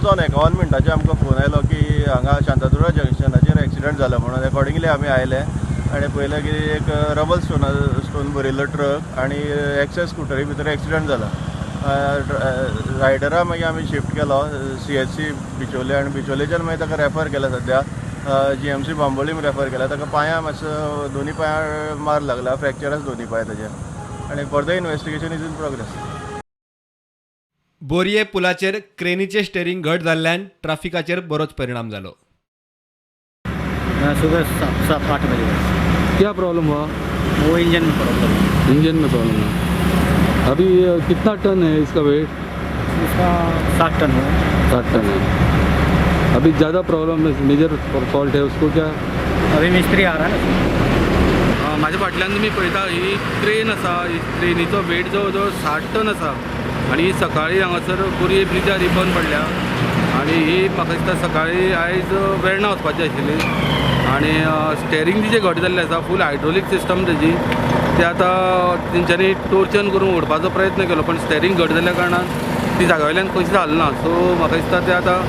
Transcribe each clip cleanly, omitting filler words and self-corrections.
2:51 मिनटाचेर आमकां फोन आयलो की हांगा शांतादुर्गा जंक्शनाचेर एक्सिडंट जाला म्हणून. एकॉर्डिंगली आमी आयले आनी पळयलें की एक रबल स्टोन भरिल्लो ट्रक आनी एक्सेस स्कुटरी भितर एक्सिडंट जाला. रायडरा मागीर आमी शिफ्ट केलो सीएचसी बिचोले आनी बिचोलेच्यान मागीर ताका रेफर केला. सद्या जीएमसी बांबोळीम रेफर केला. ताका पांया मातसो, दोनी पांयार मार लागला, फ्रॅक्चर आसा दोनी पांय ताजे आनी further investigation is in progress. बोरये पुलाचेर क्रेनीचें स्टेरींग घट जाल्ल्यान ट्राफिकाचेर बरोच परिणाम जालो. सुबह 7, 8 बजे. क्या प्रॉब्लम हुआ? वो इंजन में प्रॉब्लम. इंजन में प्रॉब्लम है. अभी ये कितना टन है इसका वेट? इसका 7 टन हुआ. 7 टन है. अभी ज़्यादा प्रॉब्लम है, मेजर फॉल्ट है उसको क्या? अभी मिस्त्री आ रहा है ना. म्हाज्या फाटल्यान तुमी पळयता, ही क्रेन आसा. ही क्रेनीचो वेट जवळ जवळ 60 टन आसा आनी ही सकाळी हांगासर बोरये ब्रिजार ही बंद पडल्या आनी ही म्हाका दिसता सकाळी आयज वेर्णा वचपाची आशिल्ली आनी स्टेरींग तिजें घट जाल्लें आसा. फूल हायड्रोलीक सिस्टम तेजी. ते आतां तेंच्यांनी टोर्चन करून ओडपाचो प्रयत्न केलो, पण स्टेरींग घट जाल्ल्या कारणान ती जाग्या वयल्यान कशीच हालना. सो म्हाका दिसता ते आतां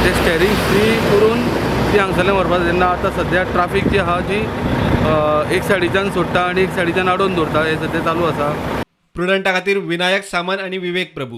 ते स्टेरींग फ्री करून ती हांगसरल्यान व्हरपाक जाय. तेन्ना आतां सद्या ट्राफीक जी आहा ती एक सायडीच्यान सोडटा आनी एक सायडीच्यान आडोवन दवरता. हें सद्या चालू आसा. प्रुडंटा खातीर विनायक सामंत आनी विवेक प्रभू.